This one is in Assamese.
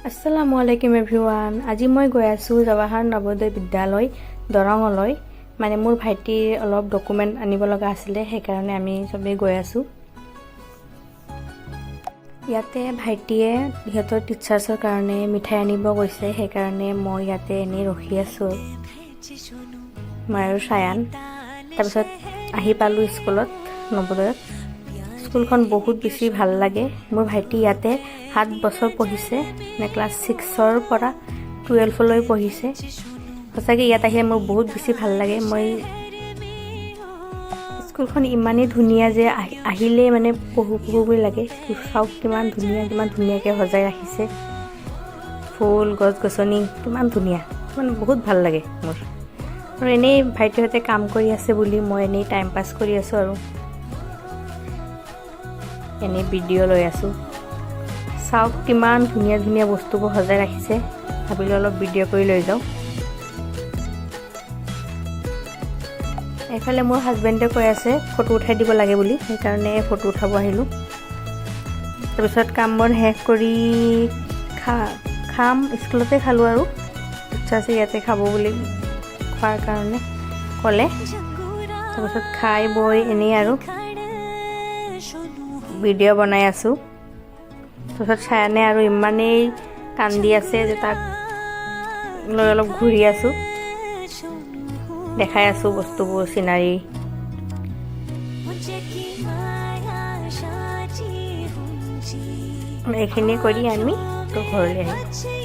আসসালামু আলাইকুম এভৰিৱান। আজি মই গৈ আছোঁ জৱাহৰ নৱোদয় বিদ্যালয় দৰঙলৈ। মানে মোৰ ভাইটিৰ অলপ ডকুমেণ্ট আনিব লগা আছিলে, সেইকাৰণে আমি চবেই গৈ আছোঁ। ইয়াতে ভাইটিয়ে সিহঁতৰ টিচাৰ্ছৰ কাৰণে মিঠাই আনিব গৈছে, সেইকাৰণে মই ইয়াতে এনেই ৰখি আছোঁ, মই আৰু চায়ান। তাৰপিছত আহি পালোঁ স্কুলত, নৱোদয়ত। স্কুলখন বহুত বেছি ভাল লাগে। মোৰ ভাইটি ইয়াতে 7 বছৰ পঢ়িছে, মানে ক্লাছ 6ৰ পৰা 12লৈ পঢ়িছে। সঁচাকৈ ইয়াত আহিলে মোৰ বহুত বেছি ভাল লাগে। মই স্কুলখন ইমানেই ধুনীয়া যে আহিলেই মানে পঢ়ো পঢ়ো বুলি লাগে। চাওক, কিমান ধুনীয়া, কিমান ধুনীয়াকৈ সজাই ৰাখিছে। ফুল, গছ গছনি কিমান ধুনীয়া, মানে বহুত ভাল লাগে মোৰ। আৰু এনেই ভাইটিহঁতে কাম কৰি আছে বুলি মই এনেই টাইম পাছ কৰি আছোঁ আৰু এনেই ভিডিঅ' লৈ আছোঁ। চাওক, কিমান ধুনীয়া ধুনীয়া বস্তুবোৰ সজাই ৰাখিছে। ভাবিলোঁ অলপ ভিডিঅ' কৰি লৈ যাওঁ। এইফালে মোৰ হাজবেণ্ডে কৈ আছে ফটো উঠাই দিব লাগে বুলি, সেইকাৰণে ফটো উঠাব আহিলোঁ। তাৰপিছত কাম বন শেষ কৰি খাম, স্কুলতে খালোঁ আৰু টিচাৰ্ছে ইয়াতে খাব বুলি খোৱাৰ কাৰণে ক'লে। তাৰপিছত খাই বৈ এনেই আৰু ভিডিঅ' বনাই আছোঁ। তাৰপিছত চায়ানে আৰু ইমানেই কান্দি আছে যে তাক লৈ অলপ ঘূৰি আছোঁ, দেখাই আছোঁ বস্তুবোৰ, চিনাৰী। এইখিনি কৰি আমি তো ঘৰলৈ আহিলোঁ।